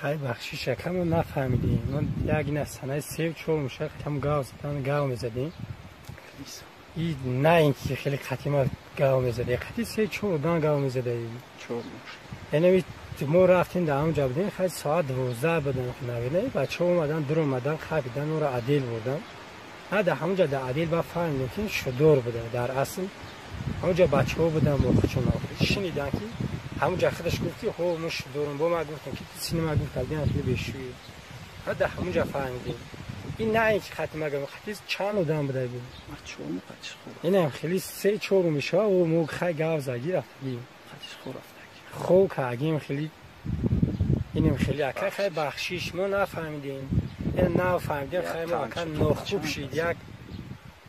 Хай бахшиш ака, мо нафаҳмидем. Мо як ина санаи сев чор мушак там гав задан, гав мезадем. И на ин ки хеле қатима гав мезаде, қати се чор одам гав мезадаи. Яъне мо рафтем дар ҳамонҷа будем, хай соат 12 будем навида, бачаҳо омадан, дур омадан, хапидан, ора адел бурдан. На дар ҳамонҷа дар адел ба фаҳмидем ки шудор буда. Дар асл ҳамонҷа бачаҳо будан бо худшон шунидан ки ҳамонҷа худаш гуфт ки ҳо мо шудорум. Бо ма гуфтем ки синема гуфт алдин хеле бешӯӣ. На дар ҳамонҷа фаҳмидем. Ин на ин ки хати ма гам, хати чанд одам буда бу. Инам хеле се чор мешава, о мо хай гав заги рафтагим. Хоб кардем хеле инам хеле ака хай бахшиш мо нафаҳмидем. Ин нафаҳмидем хай мо ака нохуб шид як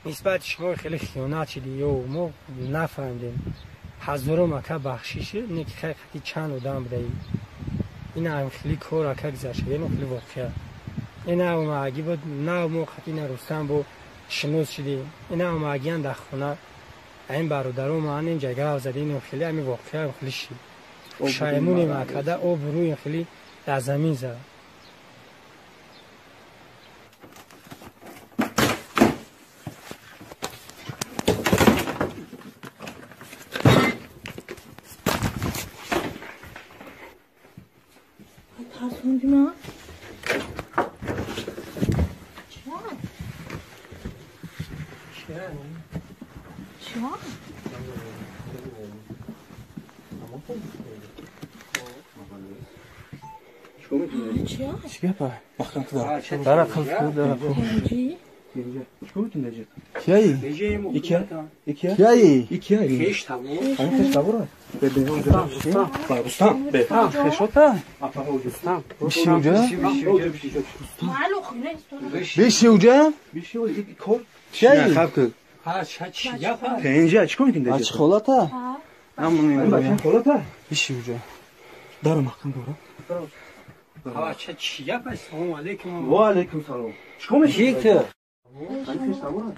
нисбати шумо хеле хиёнат шид ё мо нафаҳмидем. Ҳазорум ака бахшиш не ки хай хати чанд одам будаи. Инам хеле кор ака гузашт, инам хеле воқеа. Ина омаги буд, на мо хати на Рустам бо шинос шидем. Ина омагиан дар хона ин бародаро мо ин ҷа гав задем, инам хеле ҳамин воқеа хеле шид. Шаймонем акада обрӯи хеле дар замин зад. Тарсонди ман? Чё? Чё? Чӣ гапа? Маҳкам кида. Дара қилф, дара қилф. Кияи? Икия? Икия? Кияи? Икия? Хеш табор. Ҳамин хеш табора? Бе бе онҷа. Ба Рустам, бе. Хешота? Рустам. Биши уҷа? Маълум хӯрестон. Биши уҷа? Биши уҷа кор. Кияи? Хаб кун. Ҳа, чӣ гапа? Пенҷа чӣ кор мекунӣ? А чӣ холата? Ҳа. Ҳамон Бача холата? Биши уҷа. Дара маҳкам дора. Ҳа, чӣ гапа? Салому алейкум. Ва алейкум салом. Чӣ кор мекунӣ? Кӣ ту? Хеш табора?